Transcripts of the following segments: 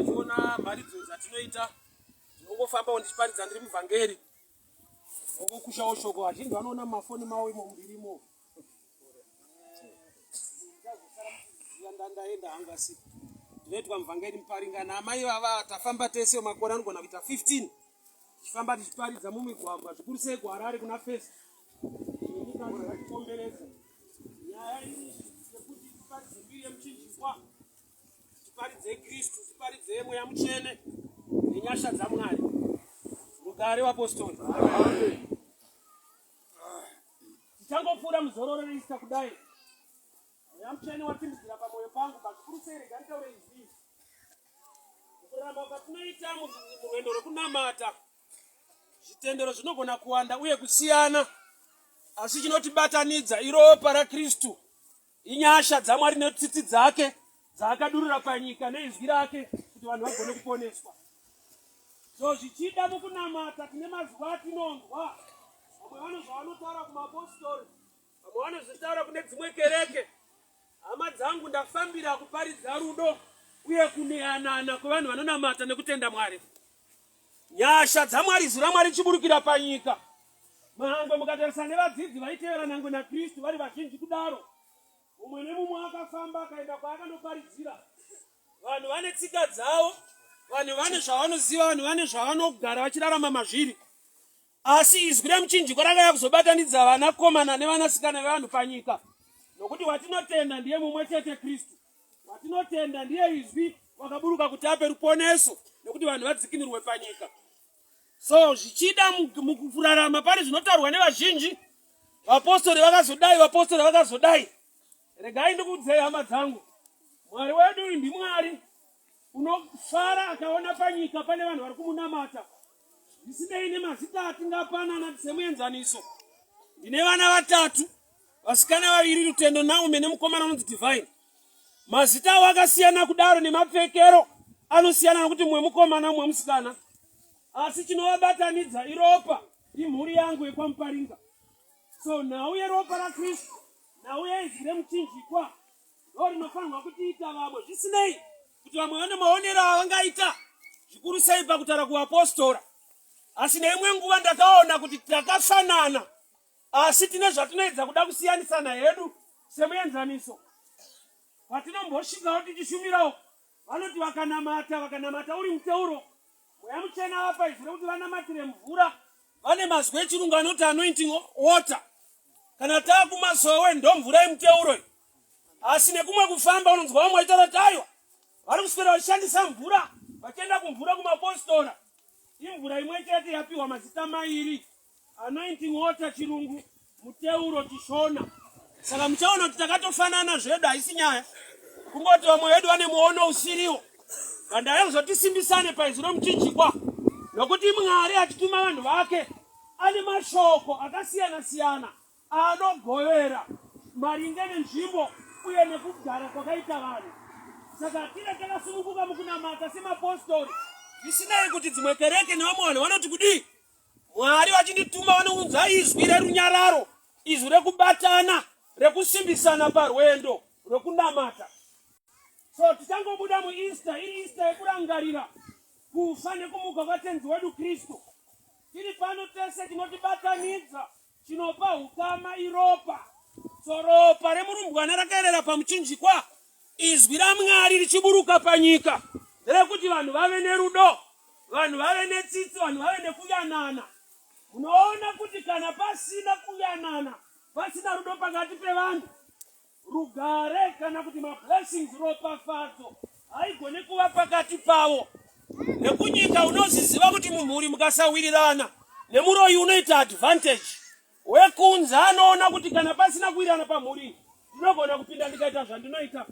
vachiona mharidzo dzatinoita. Ndinongofambawo ndichiparidza ndiri muvhangeri. Ndongokushawo shoko, vazhinji vanoona mumafoni mavo imo mumbirimo. Ndaenda hangu asi ndinoitwa muvhangeri Muparinga naamai vava tafamba tese makore anogona kuita 15 tichifamba tichiparidza mumigwagwa zvikuru sei kuHarare kuna First nenyika nyaya iyi yekuti tiparidze mbiri yemuchinjikwa tiparidze Kristu tiparidze mweya mutsvene nenyasha dzaMwari. Rugare vapostori. Tichangopfuura muzororo reIsta kudai, Mweya Mutsvene wapindidzira pamwoyo pangu pazvikuru sei rega nditaure izvi. Mukurarama kwatinoita murwendo rwekunamata, zvitendero zvinogona kuwanda uye kusiyana, asi chinotibatanidza iropa raKristu, inyasha dzaMwari netsitsi dzake dzaakadurura panyika neizwi rake kuti vanhu vagone kuponeswa. So zvichida mukunamata tine mazwi atinonzwa, vamwe vane zvavanotaura kumapostori, vamwe vanozvitaura kune dzimwe kereke. Hama dzangu, ndafambira kuparidza rudo uye kuneyanana kwevanhu vanonamata nekutenda Mwari. Nyasha dzaMwari, izwi raMwari richiburukira panyika. Mahangwe mukatarisa nevadzidzi vaitevera nangwe naKristu vari vazhinji kudaro, mumwe nemumwe akafamba akaenda kwaakandoparidzira. Vanhu vane tsika dzavo, vanhu vane zvavanoziva, vanhu vane zvavanogara vachirarama mazviri. Asi izwi remuchinjikwa rakauya kuzobatanidza vanakomana nevanasikana vevanhu panyika, nokuti watinotenda ndiye mumwe chete Kristu. Watinotenda ndiye izwi wakaburuka kuti ape ruponeso nekuti vanhu vadzikinurwe panyika. So zvichida mukurarama pane zvinotaurwa nevazhinji, vapostori vakazodai, vapostori vakazodai. Regai ndikuudzei hama dzangu, Mwari wedu uyu ndiMwari unofara akaona panyika pane vanhu vari kumunamata, zvisinei nemazita atingapanana. Semuenzaniso, ndine vana vatatu, vasikana vaviri, Rutendo, Naume nemukomana unonzi Divine. Mazita avo akasiyana kudaro nemapfekero anosiyana nokuti mumwe mukomana mumwe musikana, asi chinovabatanidza iropa, imhuri yangu yekwaMuparinga. So nhau yeropa raKristu, nhau yeizwi remuchinjikwa ndo rinofanirwa kutiita vamwe, zvisinei kuti vamwe vane maonero avangaita, zvikuru sei pakutaura kuvapostora. Asi neimwe nguva ndakaona kuti takafanana, asi tine zvatinoedza kuda kusiyanisana hedu. Semuenzaniso, patinombosvikawo tichishumirawo, vanoti vakanamata, vakanamata uri muteuro, Mweya Mutsvene avapa izwi rekuti vanamatire mvura. Vane mazwi echirungu anoti anointing water. Kana taakumasowe ndomvura yemuteuro iyi. Asi nekumwe kufamba unonzwa vamwe vachitaura kuti aiwa, vari kuswera vachishandisa mvura, vachienda kumvura kumapostora. Imvura imwe chete yapiwa mazita mairi. Anointing water chirungu, muteuro chishona. Saka muchaona kuti takatofanana zvedu, haisi nyaya. Kungoti vamwe vedu vane muono usiriwo. Vandaya kuzotisimbisane paizwi romuchinjikwa. Nokuti Mwari achituma vanhu vake ane mashoko akasiyana siyana anogovera maringe nenzvimbo uye nekugara kwakaita vanhu. Saka tine takasununguka mukunamata semapostori, zvisinei kuti dzimwe kereke nevamwe vanhu vanoti kudii. Mwari vachindituma vanounza izwi rerunyararo, izwi rekubatana, rekusimbisana parwendo rwekunamata. So tichangobuda muEaster, iri Easter yekurangarira kufa nekumuka kwaTenzi wedu Kristu. Tiri pano tese chinotibatanidza, chinopa hukama iropa. So ropa remurumbwana rakaerera pamuchinjikwa, izwi raMwari richiburuka panyika nderekuti vanhu vave nerudo, vanhu vave netsitsi, vanhu vave nekuyanana. Munoona kuti kana pasina kuyanana, pasina rudo pakati pevanhu, rugare kana kuti mablessings, ropafadzo haigone kuva pakati pavo. Nekunyika unoziziva kuti mumhuri mukasawirirana nemuroyi unoita advantage. Wekunze anoona kuti kana pasina kuwirirana pamhuri ndinogona kupinda ndikaita zvandinoita.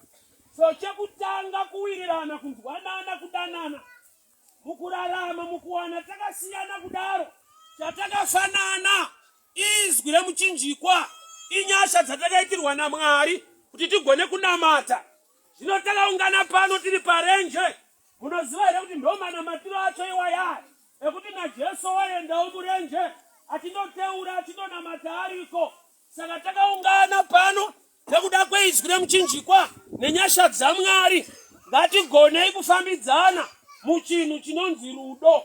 So chekutanga kuwirirana, kunzwanana, kudanana mukurarama, mukuwana takasiyana kudaro, chatakafanana izwi remuchinjikwa, inyasha dzatakaitirwa naMwari kuti tigone kunamata. Zvino takaungana pano tiri parenje, munoziva here kuti ndo manamatiro acho iwayaya ekuti naJesu waendawo murenje achindoteura achindonamata ariko. Saka takaungana pano nekuda kweizwi remuchinjikwa nenyasha dzaMwari. Ngatigonei kufambidzana. muchinhu chinonzi rudo.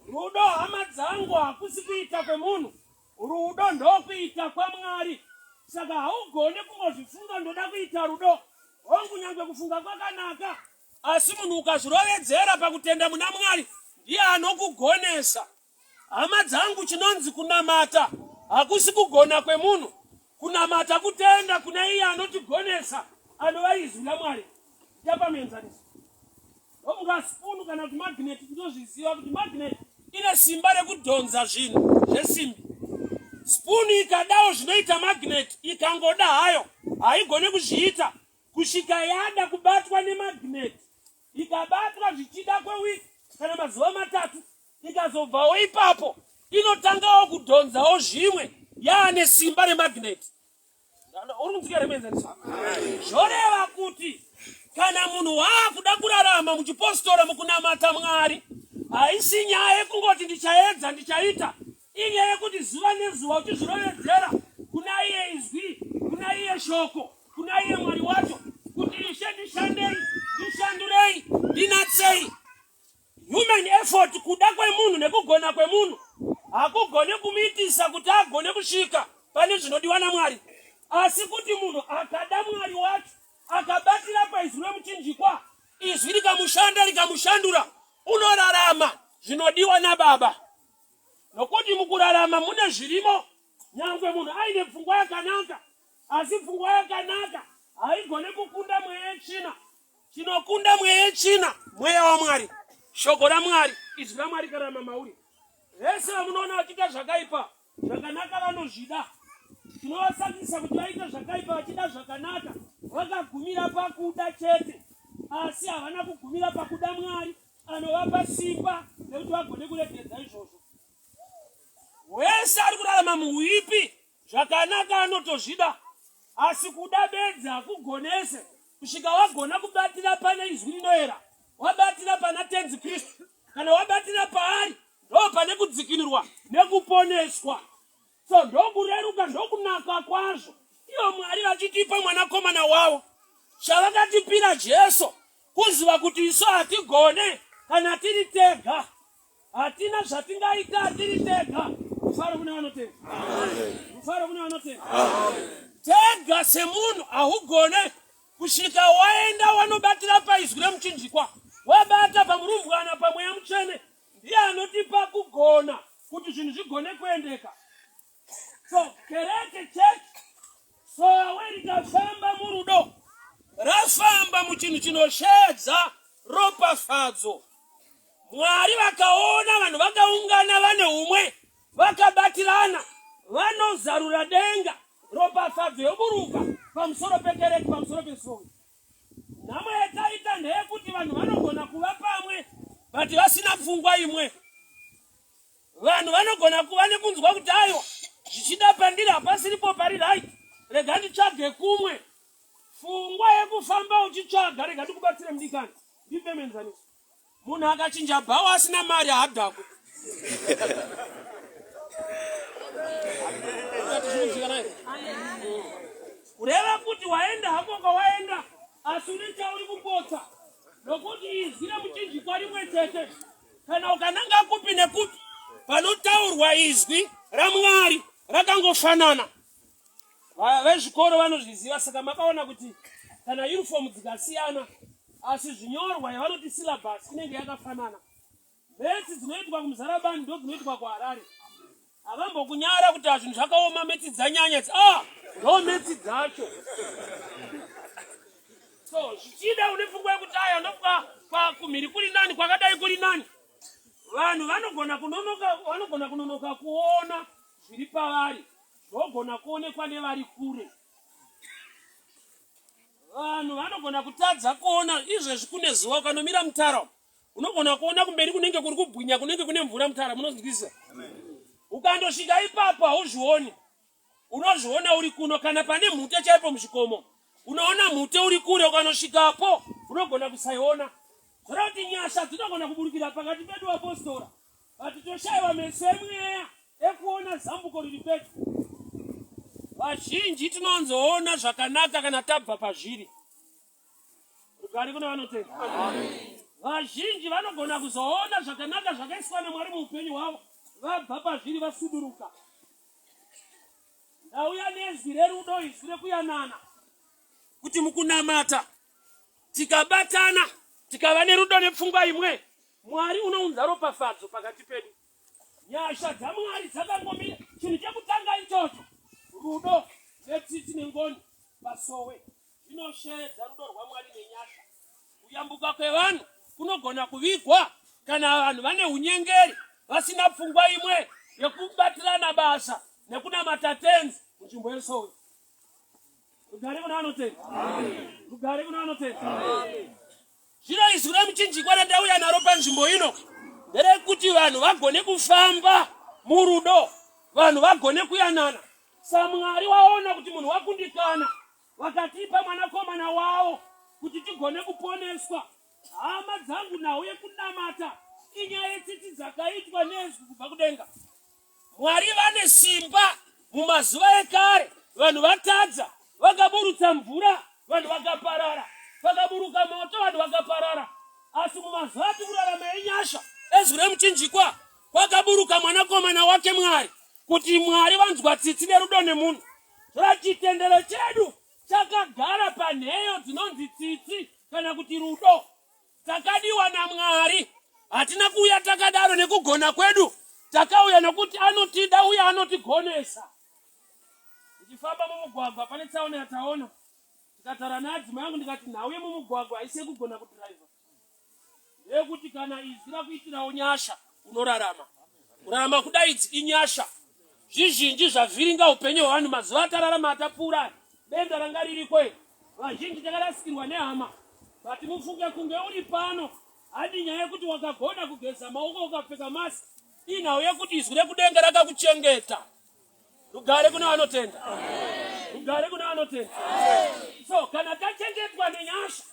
Rudo, hama dzangu, hakusi kuita kwemunhu. Rudo ndokuita kwaMwari. Saka haugone kungozvifunga ndoda kuita rudo. Hongu, nyangwe kufunga kwakanaka, asi munhu ukazvirovedzera pakutenda muna Mwari ndiye anokugonesa. Hama dzangu, chinonzi kunamata hakusi kugona kwemunhu. Kunamata kutenda kuna iye anotigonesa anova izwi laMwari. Ndichapa muenzaniso. Ndofunga spoon kana kuti magnet tinozviziva kuti magnet ine simba rekudhonza zvinhu zvesimbi. Spoon ikadawo zvinoita magnet ikangoda hayo haigone kuzviita kusvika yada kubatwa nemagnet. Ikabatwa zvichida kwewiki kana mazuva matatu ikazobvawo ipapo inotangawo kudhonzawo zvimwe yaane simba remagnet. Uri kunzwika here muenzaniso? Zvoreva kuti kana munhu waakuda kurarama muchipostora mukunamata Mwari, haisi nyaya yekungoti ndichaedza ndichaita, inyaya yekuti zuva nezuva uchizvirovedzera kuna iye izwi, kuna iye shoko, kuna iye Mwari wacho, kuti Ishe ndishandei, ndishandurei, ndinatsei. Human effort, kuda kwemunhu nekugona kwemunhu hakugone kumuitisa kuti agone kusvika pane zvinodiwa naMwari, asi kuti munhu akada Mwari wacho akabatira paizwi remuchinjikwa, izwi rikamushanda rikamushandura, unorarama zvinodiwa naBaba. Nokuti mukurarama mune zvirimo, nyangwe munhu aine pfungwa yakanaka, asi pfungwa yakanaka haigone kukunda mweya yetsvina. Chinokunda mweya yetsvina mweya waMwari, shoko raMwari, izwi raMwari kararama mauri. Vese vamunoona vachiita zvakaipa, zvakanaka vanozvida. Chinovasakisa kuti vaite zvakaipa vachida zvakanaka, vakagumira pakuda chete, asi havana kugumira pakuda Mwari anovapa simba rekuti vagone kuregedza izvozvo. Wese ari kurarama muhuipi zvakanaka anotozvida, asi kuda bedzi hakugonese kusvika wagona kubatira pane izwi rinoera, wabatira pana Tenzi Kristu. Kana wabatira paari, ndo pane kudzikinurwa nekuponeswa. So ndokureruka, ndokunaka kwazvo ivo Mwari vachitipa mwanakomana wavo, chavakatipira Jesu, kuziva kuti isu hatigone kana tiri tega. Hatina zvatingaita tiri tega. Mufaro kune vanotenda. Mufaro kune vanotenda. Tega semunhu haugone kusvika waenda wanobatira paizwi remuchinjikwa, wabata pamurumbwana pamweya mutsvene, ndiye anotipa kugona kuti zvinhu zvigone kuendeka. So kereke church sowe rikafamba murudo, rafamba muchinhu chinosheedza ropafadzo. Mwari vakaona vanhu vakaungana vane umwe, vakabatirana, vanozarura denga, ropafadzo yoburuka pamusoro pekereke, pamusoro pesowe. Nhamo yataita ndeyekuti vanhu vanogona kuva pamwe but vasina pfungwa imwe. Vanhu vanogona kuva nekunzwa kuti aiwa zvichida pandiri hapasiripo pari right, rega nditsvage kumwe. Pfungwa yekufamba uchitsvaga, rega ndikubatsire mudikani, ndipe muenzaniso. Munhu akachinja bhawa asina mari haadhakwe. Kureva kuti waenda hako kwawaenda, asi une chauri kupotsa, nokuti izwi remuchinjikwa rimwe chete. Kana ukananga kupi nekupi panotaurwa izwi raMwari rakangofanana. Vezvikoro vanozviziva, saka makaona kuti kana uniform dzikasiyana asi zvinyorwa yavanoti syllabus inenge yakafanana. Metsi dzinoitwa kuMuzarabani ndo dzinoitwa kuHarare. Havambokunyara kuti zvinhu zvakaoma, metsi dzanyanya idzi. Ah, ndo metsi dzacho. So zvichida une pfungwa yekuti aya ndofunga kumhiri kuri nani, kwakadai kuri nani. Vanhu vanogona kunonoka, vanogona kunonoka kuona zviri pavari, zvogona kuonekwa nevari kure. Vanhu vanogona kutadza kuona izvezvi kune zuva, ukanomira mutara unogona kuona kumberi kunenge kuri kubwinya, kunenge kune mvura mutara, munozwisisa? Ukandosvika ipapo hauzvioni, unozviona uri kuno. Kana pane mhute chaipo muzvikomo unoona mhute uri kure, ukanosvikapo unogona kusaiona. Zvoreva kuti nyasha dzinogona kuburukira pakati pedu vapostora, but toshaiwa meso emweya ekuona zambuko riri pedyo. Vazhinji tinonzoona zvakanaka kana tabva pazviri. Rugare kune vanotenda. Vazhinji vanogona kuzoona zvakanaka zvakaiswa naMwari muupenyu hwavo vabva pazviri vasuduruka. Ndauya nezwi rerudo, izwi rekuyanana, kuti mukunamata tikabatana tikava nerudo nepfungwa imwe, Mwari unounza ropafadzo pakati pedu. Nyasha dzaMwari dzakangomira. Chinhu chekutanga ichocho, rudo netsitsi nengoni pasowe zvinosheedza rudo rwaMwari nenyasha. Kuyambuka kwevanhu kunogona kuvigwa kana vanhu vane unyengeri, vasina pfungwa imwe yekubatirana basa nekunamata Tenzi munzvimbo yesowe. Rugare kuna vanotenda. Rugare kuna vanotenda. Zvino izwi remuchinjikwa randauya naro panzvimbo ino nderekuti vanhu vagone kufamba murudo, vanhu vagone kuyanana. SaMwari waona kuti munhu wakundikana, vakatipa mwanakomana wavo kuti tigone kuponeswa. Hama dzangu, nhau yekunamata inyaya yetsitsi dzakaitwa nezwi kubva kudenga. Mwari vane simba. Mumazuva ekare vanhu vatadza, vakaburutsa mvura, vanhu vakaparara, vakaburuka moto, vanhu vakaparara. Asi mumazuva ati kurarama enyasha ezwi remuchinjikwa, kwakaburuka mwanakomana wake Mwari, kuti Mwari vanzwa tsitsi nerudo nemunhu. Zvora chitendero chedu chakagara panheyo dzinonzi tsitsi kana kuti rudo. Takadiwa naMwari. Hatina kuuya takadaro nekugona kwedu. Takauya nokuti anotida uye anotigonesa. Ndichifamba mumugwagwa pane tsaona yataona. Ndikataura neadzimai angu ndikati nhau yemumugwagwa haisi yekugona kudhiraivha. Ndeyekuti kana izwi rakuitirawo nyasha unorarama. Kurarama kudai idzi inyasha. Zvizhinji zvavhiringa upenyu hwevanhu mazuva atararama atapfuura aya. Denda ranga ririko iri. Vazhinji takarasikirwa nehama. But mufunge kunge uri pano handi nyaya yekuti wakagona kugeza maoko ukapfeka mask. Inhau yekuti izwi rekudenga rakakuchengeta. Rugare kuna vanotenda. Rugare kuna vanotenda. So kana tachengetwa nenyasha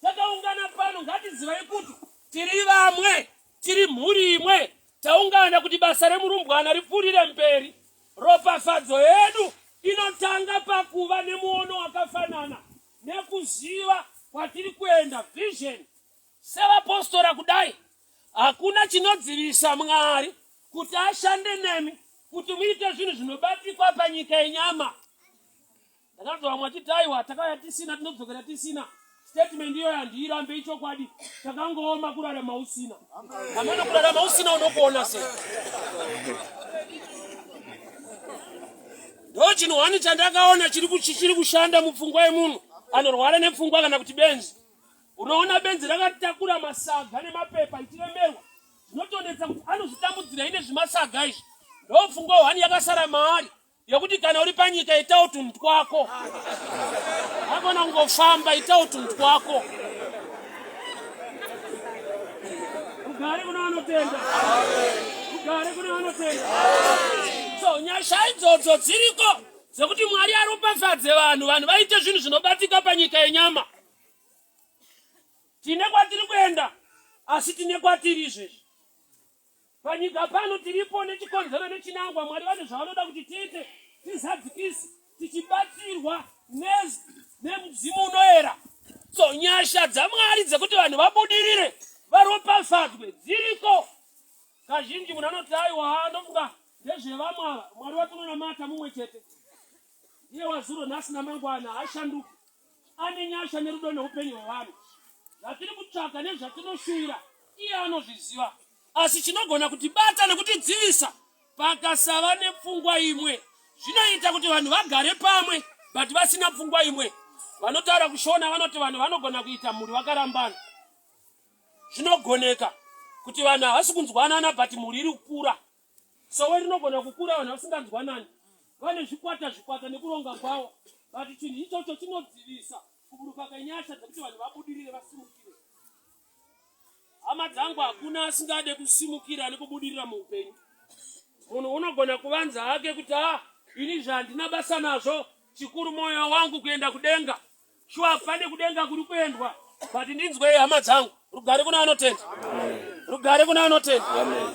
takaungana pano ngatizivai kuti tiri vamwe. Tiri mhuri imwe, taungana kuti basa remurumbwana ripfuurire mberi. Ropafadzo yedu inotanga pakuva nemuono wakafanana nekuziva kwatiri kuenda, vision. Sevapostora kudai, hakuna chinodzivisa Mwari kuti ashande nemi kuti muite zvinhu zvinobatikwa panyika yenyama. Ndakanzwa vamwe vachiti aiwa takauya tisina tinodzokera tisina. Statement iyoyo handiirambe ichokwadi. Takangooma kurarama usina. Hameno kurarama usina unokuona sei? Ndo chinhu wani chandakaona chiri kushanda mupfungwa yemunhu anorwara nepfungwa kana kuti benzi. Unoona benzi rakatakura masaga nemapepa ichiremerwa zvinotonetsa kuti anozvitambudzira ine zvimasaga izvi. Ndopfungwa hwani yakasara maari. yekuti kana uri panyika itawo tunhu twako akona kungofamba itawo tunhu twako rugare kuna vanotenda rugare kuna vanotenda so nyasha idzodzo dziriko dzekuti mwari aropafadze vanhu vanhu vaite zvinhu zvinobatika panyika yenyama tine kwatiri kuenda asi tine kwatiri izvezvi Panyika pano tiripo nechikonzero nechinangwa. Mwari vane zvavanoda kuti tiite tizadzikise tichibatsirwa nemudzimu unoera. So nyasha dzaMwari dzekuti vanhu vabudirire varopafadzwe dziriko. Kazhinji munhu anoti aiwa ndofunga ndezvevamwe ava. Mwari watinonamata mumwe chete. Ndiye wazuro nhasi namangwana haashanduki. Ane nyasha nerudo neupenyu hwevanhu. Zvatiri kutsvaka nezvatinoshuvira iye anozviziva. Asi chinogona kutibata nekutidzivisa pakasava nepfungwa imwe. Zvinoita kuti vanhu vagare pamwe but vasina pfungwa imwe. Vanotaura kuShona vanoti vanhu vanogona kuita mhuri vakarambana. Zvinogoneka kuti vanhu havasi kunzwanana but mhuri iri kukura. Sowe rinogona kukura vanhu vasinganzwanani, vane zvikwata zvikwata nekuronga kwavo, but chinhu ichocho chinodzivisa kuburuka kwenyasha dzekuti vanhu vabudirire vasimukire. Hama dzangu, hakuna asingade kusimukira nekubudirira muupenyu. Munhu unogona kuvanza hake kuti ah, ini zvandina basa nazvo, chikuru mwoyo wangu kuenda kudenga. Shuwa pane kudenga kuri kuendwa but ndinzwei hama dzangu, rugare kuna vanotenda, rugare kuna vanotenda.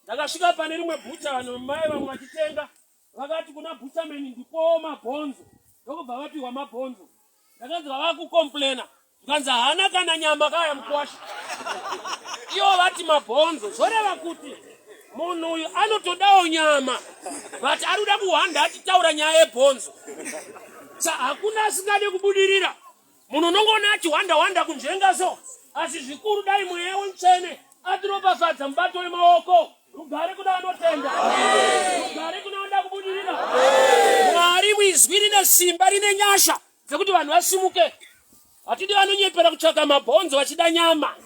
Ndakasvika pane rimwe bhucha, vanhu mai vamwe vachitenga, vakati kuna bhuchameni ndipowo mabhonzo, ndokubva vapiwa mabhonzo. Ndakanzwa vakukomplena, zvikanzi haana kana nyama kaya mukwasha. Ivo vati mabhonzo, zvoreva kuti munhu uyu anotodawo nyama but ari kuda kuhwanda achitaura nyaya yebhonzo. Sa hakuna asingade kubudirira. Munhu unongoona achihwanda hwanda kunzvenga so, asi zvikuru dai mweya wemutsvene atiropafadza mubato wemaoko. Rugare kuna vanotenda, rugare kuna vanoda kubudirira. Mwari muizwi rine simba, rine nyasha dzekuti vanhu vasimuke. Hatidi vanonyepera kutsvaka mabhonzo vachida nyama.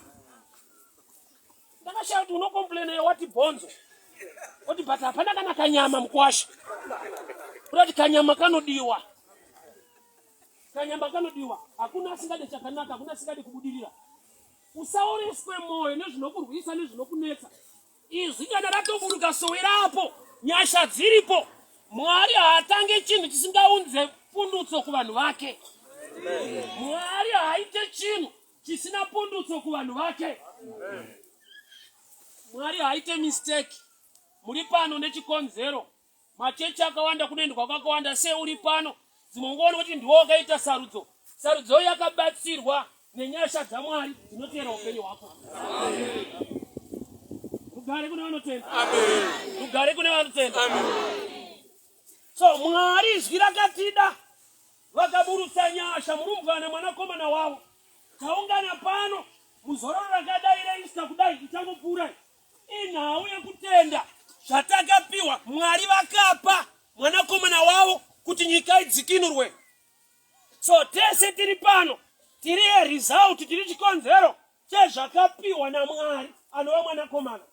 Ndakashaya kuti unokomplaina wati bhonzo oti but hapana kana kanyama mukwasha, kuda kuti kanyama kanodiwa Kanyama kanodiwa. Hakuna asingade chakanaka, hakuna asingade kubudirira. Usaoreswe mwoyo nezvinokurwisa nezvinokunetsa. Izwi kana ratoburuka sowe rapo, nyasha dziripo. Mwari haatange chinhu chisingaunze pundutso kuvanhu vake. Mwari haaite chinhu chisina pundutso kuvanhu vake. Mwari haaite mistake. Muri pano nechikonzero. Machechi akawanda kunoendwa kwakawanda sei uri pano dzimwe nguva unokuti ndiwo wakaita sarudzo. Sarudzo yakabatsirwa nenyasha dzaMwari dzinotera upenyu hwako. Rugare kune vanotenda. Rugare kune vanotenda. So Mwari izwi rakatida vakaburutsa nyasha murumbwana mwanakomana wavo. Taungana pano muzororo rakadai reIsta kudai ichangopfuura. Inhau yekutenda zvatakapiwa. Mwari vakapa mwanakomana wavo kuti nyika idzikinurwe. So tese tiri pano tiri a result, tiri chikonzero chezvakapiwa naMwari anova mwanakomana.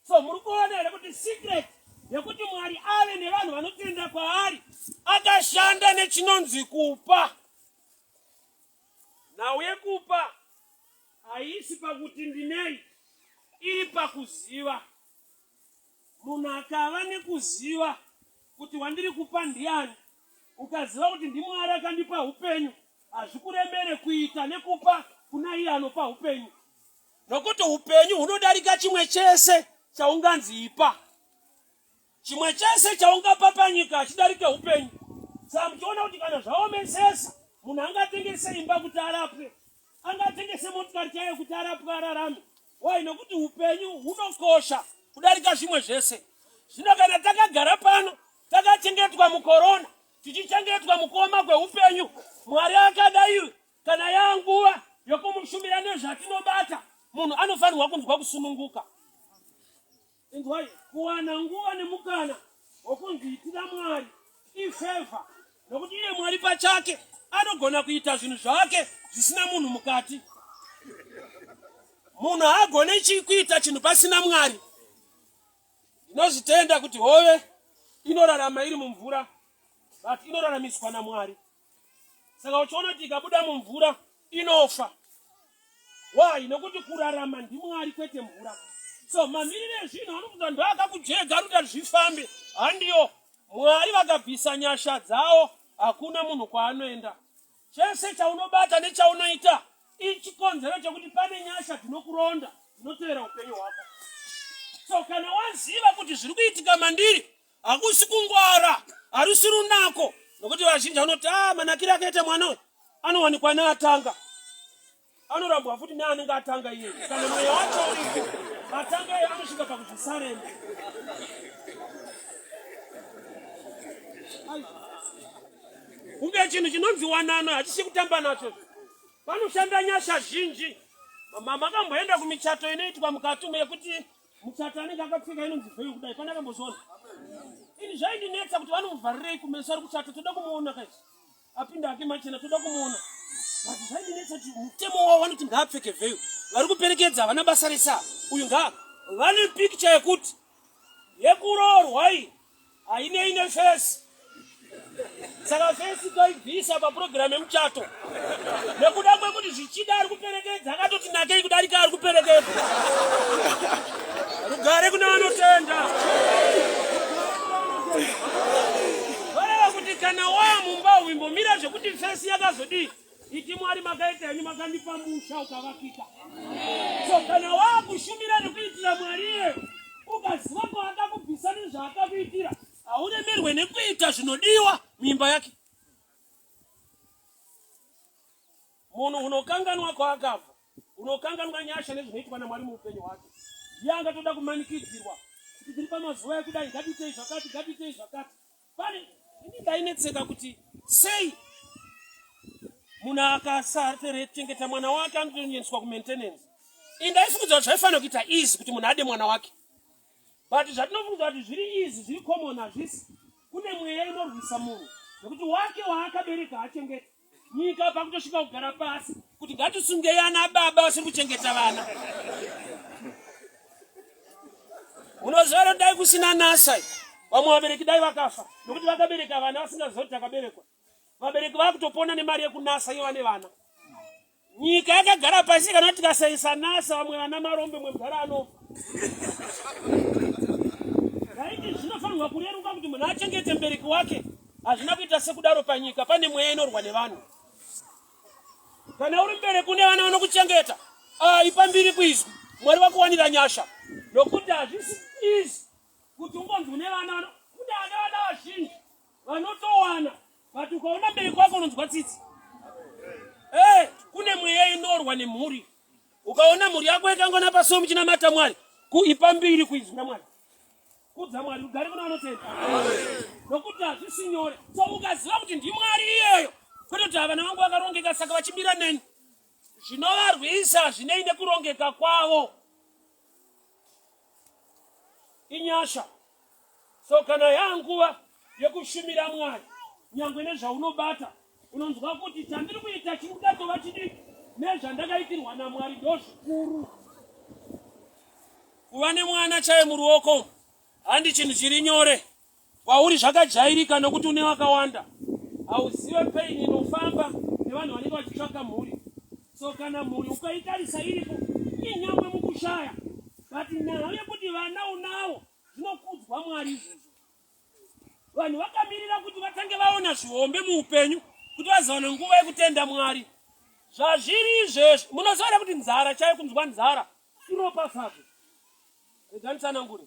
So muri kuona here kuti secret yekuti Mwari ave nevanhu vanotenda kwaari akashanda nechinonzi kupa. Nhau yekupa haisi pakuti ndinei, iri pakuziva. Munhu akava nekuziva kuti wandiri kupa ndiani, ukaziva kuti ndiMwari akandipa upenyu, hazvikuremere kuita nekupa kuna iye anopa upenyu, nokuti upenyu hunodarika chimwe chese chaunganzi ipa. Chimwe chese chaungapa panyika hachidarike upenyu. Saka muchiona kuti kana zvaomesesa, munhu angatengese imba kuti arapwe, angatengese motikari chaiyo kuti arapwe ararame. Why? Nokuti upenyu hunokosha kudarika zvimwe zvese. Zvino kana takagara pano takachengetwa mukorona, tichichengetwa mukuoma kweupenyu, Mwari akadai kana yanguva yokumushumira nezvatinobata, munhu anofanirwa kunzwa kusununguka. Inzwai, kuwana nguva nemukana wokunzi itira Mwari ifevha, nokuti iye Mwari pachake anogona kuita zvinhu zvake zvisina munhu mukati. Munhu haagone kuita chinhu pasina Mwari. Ndinozvitenda kuti hove inorarama iri mumvura, but inoraramiswa naMwari. Saka uchiona kuti ikabuda mumvura inofa. Why? Nokuti kurarama ndiMwari kwete mvura. So mamiriro ezvinhu anokuti ndo akakujega ari kuti zvifambe. Handiyo. Mwari vakabvisa nyasha dzawo, hakuna munhu kwaanoenda. Chese chaunobata nechaunoita ichikonzero chekuti pane nyasha dzinokuronda dzinotevera upenyu hwako. So kana waziva kuti zviri kuitika mandiri Hakusi kungwara, harusi runako, nokuti vazhinji vanoti ah, manakiro akaita mwana uyu anowanikwa neatanga, anorambwa futi neanenge atanga iye. Kana mweya wacho uripo, atanga iye anosvika pakuzvisarenda. Kunge chinhu chinonzi wanano hachisi kutamba nacho. Panoshanda nyasha zhinji. Makamboenda kumichato inoitwa mukati umu yekuti Muchato anenge akapfeka inonzi veil kudai pane akambozviona. Ini zvaindinetsa kuti vanomuvharirei kumeso ari kuchata toda kumuona kaizvi. Apinda ake machena toda kumuona. But zvaindinetsa kuti mutemo wavo vanoti ngaapfeke veil. Vari kuperekedza havana basa rese uyu ngaa vane picture yekuti yekuroorwa iyi hainei nefesi saka fesi toibvisa papurogiramu yemuchato nekuda kwekuti zvichida ari kuperekedza akatoti nakei kudarika ari kuperekedza rugare kune vanotenda vareva kuti kana waya mumba uimbomira zvekuti fesi yakazodii Iti Mwari makaita henyu makandipa musha ukavakika. So kana wakushumira nekuitira Mwari iyeyo ukaziva kwaakakubvisa nezvaakakuitira hauremerwe nekuita zvinodiwa muimba yake. Munhu unokanganwa kwaakabva. Unokanganwa nyasha nezvinoitwa naMwari muupenyu hwake. Ndiye angatoda kumanikidzirwa kuti tiri pamazuva ekudai, ngatiitei zvakati, ngatiitei zvakati. Pane ini ndainetseka kuti sei munhu akasachengeta mwana wake anotoendeswa kumaintenance. Ini ndaifungidza kuti zvaifanira kuita easy kuti munhu ade mwana wake. But zvatinofunga kuti zviri easy, zviri common hazvisi. Kune mweya inorwisa munhu nekuti wake waakabereka haachengeti. Nyika pakutosvika kugara pasi kuti ngatisungei ana baba vasiri kuchengeta vana. Unoziva here dai kusina NASA vamwe vabereki dai vakafa nokuti vakabereka vana vasingaziva kuti takaberekwa. Vabereki vakutopona nemari yekunasa iyo vane vana. Nyika yakagara pasi kana tikasaisa NASA vamwe vana marombe mwe mudhara anofa. Raiti zvinofanirwa kureruka kuti munhu achengete mubereki wake. Hazvina kuita sekudaro panyika pane mweya inorwa nevanhu. Kana uri mubereki une vana vanokuchengeta, ah, ipa mbiri kuizwi. Mwari vakuwanira nyasha. Nokuti hazvisi easy kuti ungonzi une vana kune vana vana vazhinji vanotowana but ukaona mberi kwako unonzwa tsitsi hey, eh, kune mweya inorwa nemhuri ukaona mhuri yako yakangona pasuo muchinamata mwari kuipa mbiri kuizwi ramwari kudza mwari rugare kuna vanotenda nokuti hazvisi nyore so ukaziva kuti ndimwari iyeyo kwete kuti havana vangu vakarongeka saka vachimira neni zvinovarwisa hazvinei nekurongeka kwavo inyasha so kana yanguva yekushumira mwari nyangwe nezvaunobata unonzwa kuti chandiri kuita chingatova chidiki nezvandakaitirwa namwari ndozvikuru kuva nemwana chaye muruoko handi chinhu chiri nyore Kwauri zvakajairika nokuti une vakawanda. Hauzive pain inofamba nevanhu vanenge vachitsvaka mhuri. So kana mhuri ukaitarisa iripo inyangwe mukushaya but nhau yekuti vana unawo zvinokudzwa Mwari izvozvo. Vanhu vakamirira kuti vatange vaona zvihombe muupenyu kuti vazowana nguva yekutenda Mwari. Zvazviri izvezvi munoziva here kuti nzara chaiyo kunzwa nzara iropafadzo. Rega nditsanangure.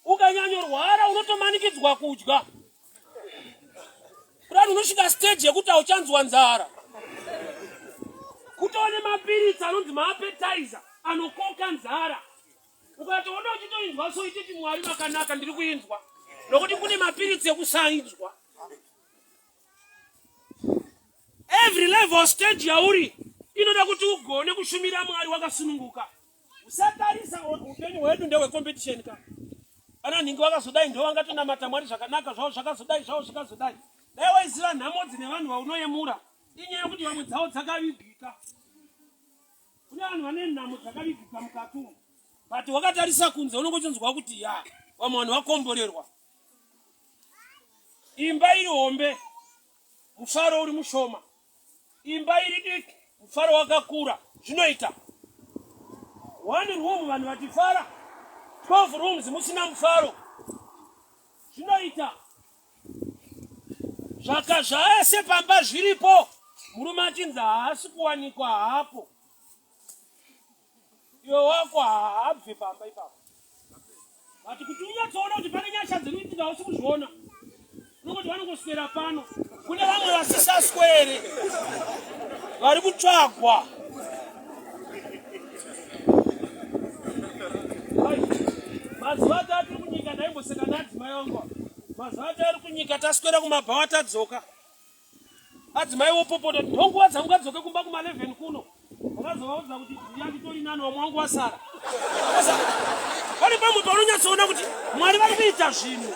Ukanyanyorwara unotomanikidzwa kudya. Kudai unosvika stage yekuti hauchanzwa nzara. Kutova nemapiritsi anonzi maappetizer anokoka nzara. Ukatoona uchitoinzwa so ititi Mwari vakanaka ndiri kuinzwa. Nokuti kune mapiritsi ekusainzwa. Every level stage yauri inoda kuti ugone kushumira Mwari wakasununguka. Usatarisa upenyu hwedu ndehwe competition ka. Ana nhingi vakazodai ndo vangatonamata Mwari zvakanaka zvavo zvakazodai zvavo zvikazodai. Dai waiziva nhamo dzine vanhu vaunoyemura inyaya yekuti vamwe dzavo dzakavigika. Kune vanhu vane nhamo dzakavigika mukati umu. But wakatarisa kunze unenge uchinzwa kuti ya vamwe vanhu vakomborerwa. Imba iri hombe mufaro uri mushoma. Imba iri diki, mufaro wakakura. Zvinoita one room vanhu vachifara, 12 rooms musina mufaro. Zvinoita zvaka zvese pamba zviripo, murume achinzi haasi kuwanikwa hapo. Iwe wako haabve pamba ipapo. But kuti unyatsoona kuti pane nyasha dziri kuitika hausi kuzviona. Unongoti vanongoswera pano. Kune vamwe vasisaswere vari kutsvagwa. Mazuva atari kunyika ndaimboseka naadzimai vangu. Mazuva atari kunyika taswera kumabhawa tadzoka. Adzimai wopopota kuti ndonguva dzangu ngadzoke kumba kuma 11 kuno. Ndakazovaudza kuti ndiya nditori nani vamwe wangu wasara. Pane pamwe paunonyatsoona kuti Mwari vari kuita zvinhu.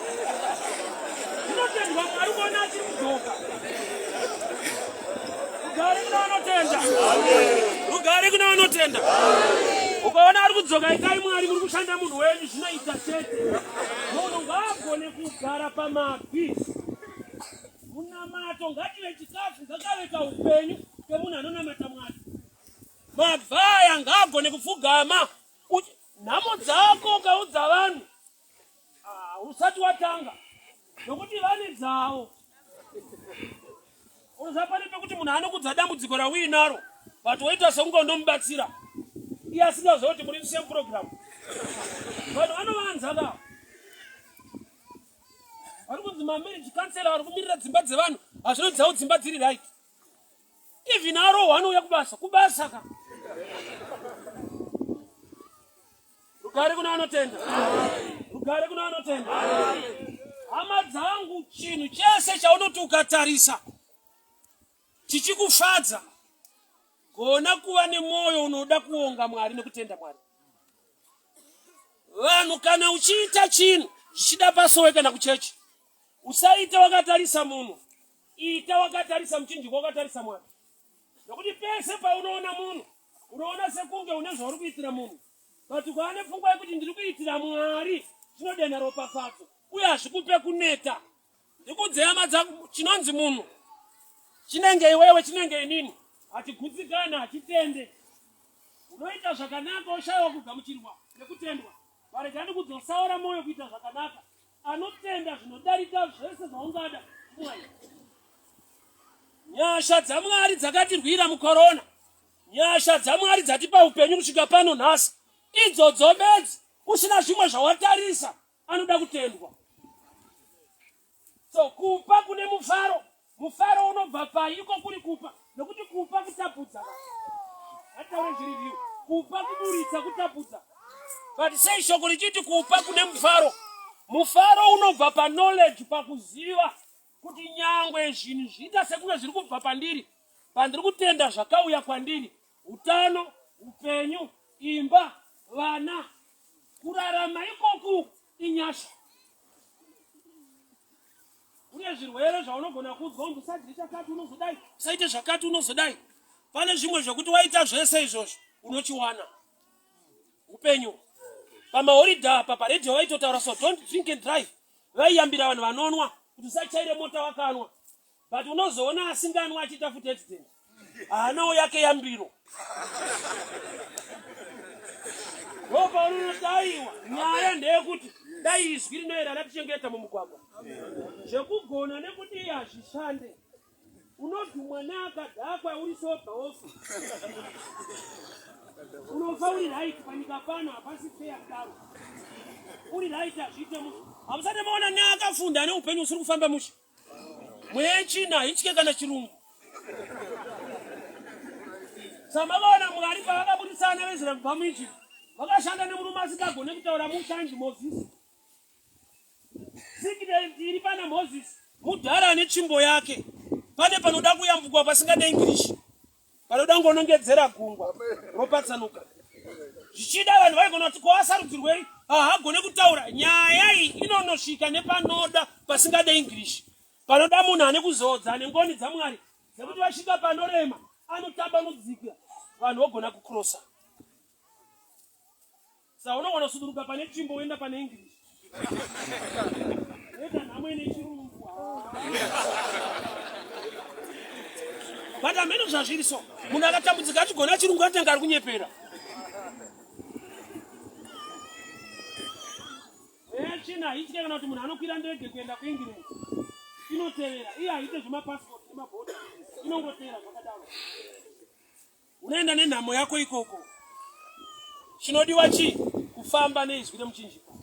Zvinotendwa Mwari kuona achiri kudzoka. Rugare kuna vanotenda. Rugare kuna vanotenda. Ukaona ari kudzoka itai Mwari muri kushanda munhu wenyu zvinoita chete. Munhu ngaagone kugara pamabvi. Munamato ngative chikafu ngakave kaupenyu kemunhu anonamata Mwari. Mabvaya ngaagone kupfugama. Nhamo dzako ukaudza vanhu ah, usati watanga nokuti vane dzavo. Unoziva pane pekuti munhu anokudza dambudziko rauinaro but woita sekunge unomubatsira iye asingaziva kuti muri same program. Vanhu vanovanza ka vari kunzi mamarriage counselor vari kumirira dzimba dzevanhu hazvino dzavo dzimba dziri right even arohwa anouya kubasa kubasa ka Rugare kuna vanotenda. Rugare kuna vanotenda. Hama dzangu, chinhu chese chaunoti ukatarisa chichikufadza, gona kuva nemwoyo unoda kuonga Mwari nekutenda Mwari. Vanhu kana uchiita chinhu zvichida pasowe kana kuchechi, usaita wakatarisa munhu, ita wakatarisa muchinjiko, wakatarisa Mwari. Nokuti pese paunoona munhu unoona sekunge une zvauri kuitira munhu, but ukava nepfungwa yekuti ndiri kuitira Mwari, zvinodenha ropafadzo uye hazvikupe kuneta. Ndikudze hama dzangu, chinonzi munhu chinenge iwewe, chinenge inini, hachigutsikana, hachitende. Unoita zvakanaka woshaiwa kugamuchirwa nekutendwa. Varega ndikudzosaora mwoyo kuita zvakanaka. Anotenda zvinodarika zvese zvaungada Mwari. Nyasha dzaMwari dzakatirwira mukorona. Nyasha dzaMwari dzatipa upenyu kusvika pano nhasi. Idzodzo bedzi usina zvimwe zvawatarisa anoda kutendwa. So kupa kune mufaro. Mufaro unobva pai? Iko kuri kupa. Nokuti kupa kutapudza. Ngataure zviri real. Kupa kuburitsa kutapudza. But sei shoko richiti kupa kune mufaro? Mufaro unobva pa knowledge, pakuziva kuti nyangwe zvinhu zviita sekunge zviri kubva pandiri, pandiri kutenda zvakauya kwandiri, utano, upenyu, imba, vana, kurarama ikoku inyasha. Kune zvirwere zvaunogona kuudzwa kunzi usadye chakati unozodai, usaite zvakati unozodai. Pane zvimwe zvekuti waita zvese izvozvo unochiwana upenyu. Pamahoridha apa paredhiyo vaitotaura so don't drink and drive, vaiyambira vanhu vanonwa kuti usachaire mota wakanwa, but unozoona asinganwa achiita futi accident, haanawo yake yambiro. Ndopaunonoti aiwa, nyaya ndeyekuti dai izwi rinoera ratichengeta mumugwagwa. Zvekugona nekuti iye hazvishande. Unodhumwa neakadhakwa uri soba wofa. Unofa uri right panyika pano hapasi fair kudaro. Uri right hazviite mushe. Hamusati maona neakafunda ane upenyu usiri kufamba mushe. Mweya yetsvina haitye kana chirungu. Samakaona Mwari pavakabudisa vana veIsraeri kubva muIjipti, vakashanda nemurume asingagone kutaura mushe ainzi Mozisi. Secret iri pana Mozisi, mudhara ane tsvimbo yake. Pane panoda kuyambukwa pasingade English. Panoda ngonongedzera gungwa ropatsanuka. Zvichida vanhu vaigona kuti ko asarudzirwei? Haagone kutaura. Nyaya iyi inonosvika nepanoda pasingade English. Panoda munhu ane kuzodza ane ngoni dzaMwari dzekuti vasvika panorema anotambanudzika vanhu vogona kukrosa. Sa unogona kusuduruka pane tsvimbo woenda pane English. Woita nhamo ine chirungu. But hameno zvazviri so. Munhu akatambudzika achigona chirungu anotanga ari kunyepera. Tsvina haitye kana kuti munhu anokwira ndege kuenda kuEngland inotevera iye haite zvemapasipoti nemabhodha inongotevera zvakadaro. Unoenda nenhamo yako ikoko. Chinodiwa chii? Kufamba neizwi remuchinjikwa.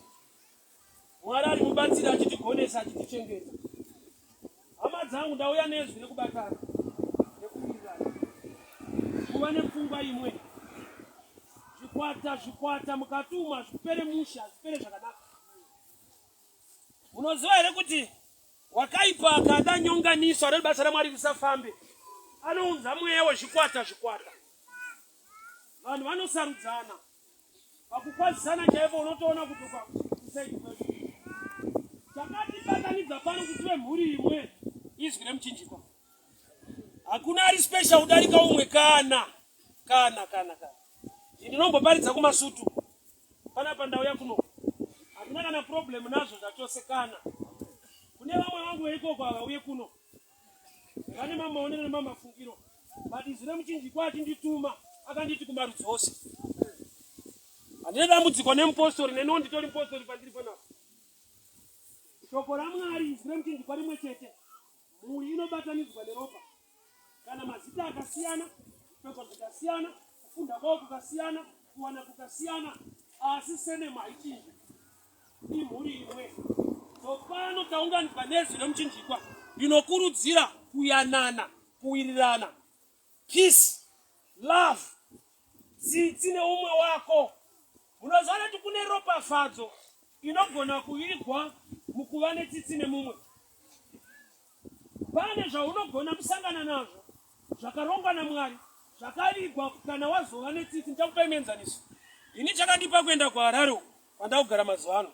Mwari ari mubatsiri achitigonesa achitichengeta. Hama dzangu, ndauya nezwi rekubatana, rekuwirirana, kuva nepfungwa imwe. Zvikwata zvikwata mukati umu hazvipere mushe, hazvipere zvakanaka. Munoziva here kuti wakaipa akada nyonganiso anoti basa raMwari risafambe, anounza mweya wezvikwata zvikwata. Vanhu vanosarudzana pakukwazisana chaipo, unotoona kuti kusaidi kwedu chakatibatanidza pano kuti tive mhuri imwe izwi remuchinjikwa. Hakuna ari special kudarika umwe kana kana kana kana. Ndinomboparidza kumasutu panapa ndauya kuno handina kana problem nazvo zvachose kana kune vamwe vangu veikoko havauye kuno vane mamaonero nemamafungiro but izwi remuchinjikwa achindituma akanditi kumarudzi ose handina dambudziko nemupostori neniwo nditori mupostori pandiri panapa shoko ramwari izwi remuchinjikwa rimwe chete mhuri inobatanidzwa neropa Kana mazita akasiyana, kupfekwa zvikasiyana, kufunda kwavo kukasiyana, kuwana kukasiyana, asi senemu haichinji. Imhuri imwe. So pano taunganidzwa nezwi remuchinjikwa rinokurudzira kuyanana, kuwirirana, peace, love. Tsitsi neumwe wako. Munoziva kuti kune ropafadzo inogona kuvigwa mukuva netsitsi nemumwe. Pane zvaunogona kusangana nazvo zvakarongwa naMwari zvakavigwa kana wazova netsitsi. Ndichakupai muenzaniso. Ini chakandipa kuenda kuHarare uku kwandakugara mazuva ano.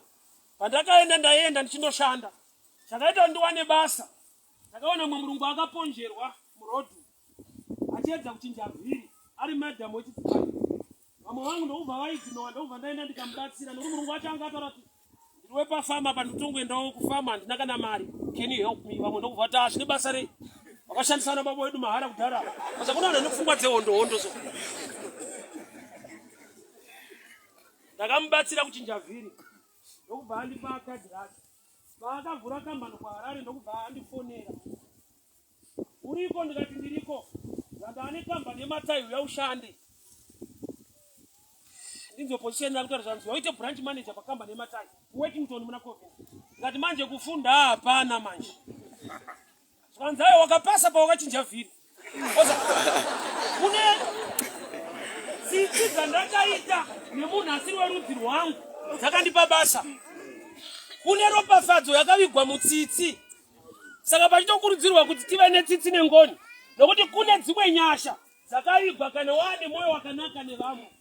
Pandakaenda ndaienda ndichindoshanda. Chakaita kuti ndiwane basa ndakaona mumwe murungu akaponjerwa muroad achiedza kuchinja vhiri ari madam wechidzimai. Vamwe vangu ndokubva vaignowa ndokubva ndaenda ndikamubatsira nokuti murungu wacho anga ataura kuti ndiri wepafama apa ndikutongoendawo kufama handina kana mari can you help me vamwe ndokubva vati ah zvine basa rei wakashandisa vana baba wedu mahara kudhara basa kuna vanhu nepfungwa dzehondo hondo so ndakamubatsira kuchinja vhiri ndokubva andipa kadhi rake paakavhura kambani kuharare ndokubva andifonera Uriko? Ndikati ndiriko. Zvanzi ane kambani yematai uya ushande. Ndinzo position yakutaura zvanzi waite branch manager pakambani yematai kuWorkington muna Covent. Ndikati manje kufunda hapana manje. Zvanzi ayo wakapasa pawakachinja vhiri. Oza kune tsitsi dzandakaita nemunhu asiri werudzi rwangu dzakandipa basa. Kune ropafadzo yakavigwa mutsitsi. Saka pachitokurudzirwa kuti tive netsitsi nengoni nokuti kune dzimwe nyasha dzakavigwa kana waane mwoyo wakanaka nevamwe.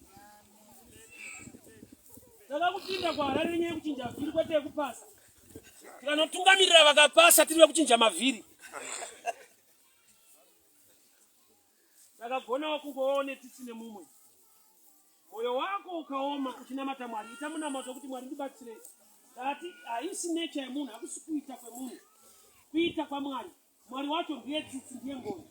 Saka kupinda kuHarare nenyaya yekuchinja vhiri kwete yekupasa. Tikanotungamirira vakapasa tiri vekuchinja mavhiri. Saka gonawo kungovawo netsitsi nemumwe. Moyo wako ukaoma uchinamata Mwari, ita munamato wekuti Mwari ndibatsirei. Ndati haisi nature yemunhu, hakusi kuita kwemunhu, kuita kwaMwari. Mwari wacho ndiye tsitsi, ndiye ngoni.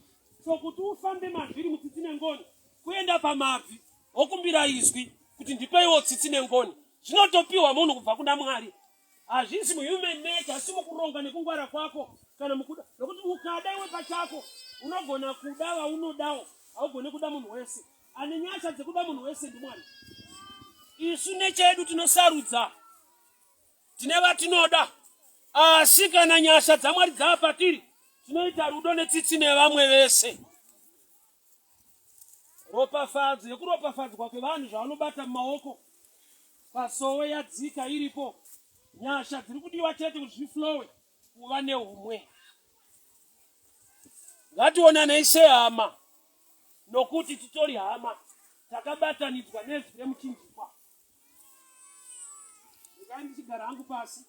So kuti ufambe mazviri mutsitsi nengoni, kuenda pamabvi wokumbira izwi kuti ndipeiwo tsitsi nengoni. Zvinotopiwa munhu kubva kuna Mwari. Hazvisi muhuman nature, asi mukuronga nekungwara kwako kana mukuda. Nokuti ukada iwe pachako unogona kuda vaunodawo, haugoni kuda munhu wese. Ane nyasha dzekuda munhu wese ndiMwari. Isu nechedu tinosarudza, tine vatinoda, asi kana nyasha dzaMwari dzava patiri, tinoita rudo netsitsi nevamwe vese. Ropafadzo yekuropafadzwa kwevanhu zvavanobata mumaoko pasowe yadzika iripo. Nyasha dziri kudiwa chete kuti zviflowe kuva neumwe. Ngationanei sehama nokuti titori hama takabatanidzwa nezwi remuchinjikwa. Regai ndichigara hangu pasi.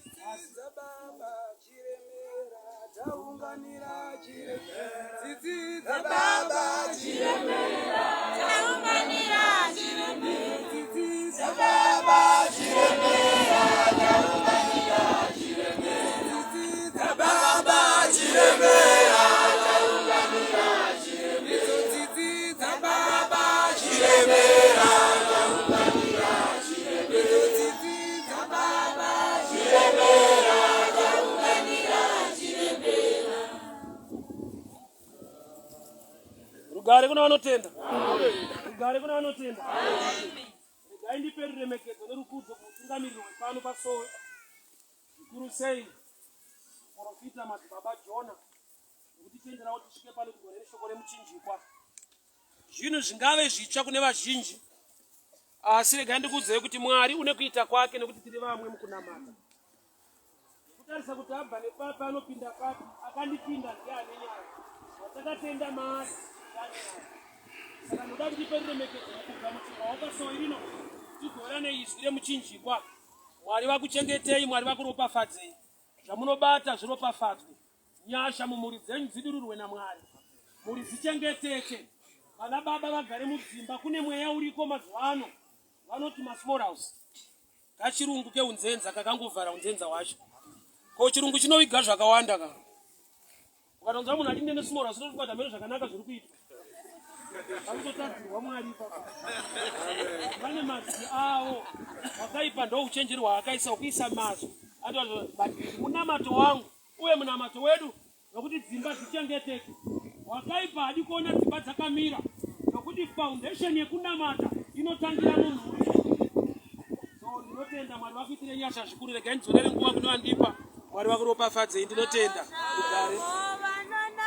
Tsitsi dzababa chiremera taunganira chiremera. Tsitsi dzababa chiremera taunganira chiremera. Tsitsi dzababa chiremera taunganira chiremera. Tsitsi dzababa chiremera taunganira chiremera. Tsitsi dzababa chiremera taunganira chiremera. Tsitsi dzababa chiremera taunganira chiremera. Rugare kuna vanotenda. Rugare kuna vanotenda. Regai ndipe ruremekedzo nerukudzo kumutungamiriri wepano pasowe, zvikuru sei muporofita madzibaba Jona nekutitenderawo tisvike pano tigone neshoko remuchinjikwa. Zvinhu zvingave zvitsva kune vazhinji, asi regai ndikuudzei kuti Mwari une kuita kwake nekuti tiri vamwe mukunamata. Kutarisa kuti abva nepapi anopinda papi, akandipinda ndiye ane nyaya, watakatenda maari ndiye ane nyaya. Saka ndoda kuti ndipe ruremekedzo mukugamuchirwa wapasowe rino tigoverane izwi remuchinjikwa. Mwari vakuchengetei, Mwari vakuropafadzei, zvamunobata zviropafadzwe, nyasha mumhuri dzenyu dzidururwe naMwari, mhuri dzichengeteke, vana baba vagare mudzimba. Kune mweya uriko mazuva ano vanoti masmall house Kachirungu keunzenza kakangovhara unzenza hwacho. Ko chirungu chinoviga zvakawanda ka. Ukatonzwa munhu achinde nesmall house unofunga kuti hameno zvakanaka zviri kuitwa. Vanototadzirwa Mwari ipapo. Vane mazwi avo. Wakaipa ndouchenjeri hwaakaisa ukuisa mazwi. Ati but munamato wangu uye munamato wedu nokuti dzimba dzichengeteke. Wakaipa haadi kuona dzimba dzakamira nokuti foundation yekunamata inotangira mumhuri. So ndinotenda Mwari vakuitire nyasha zvikuru. Regai ndidzorere nguva kune vandipa. Mwari vakuropafadzei. Ndinotenda. Rugare.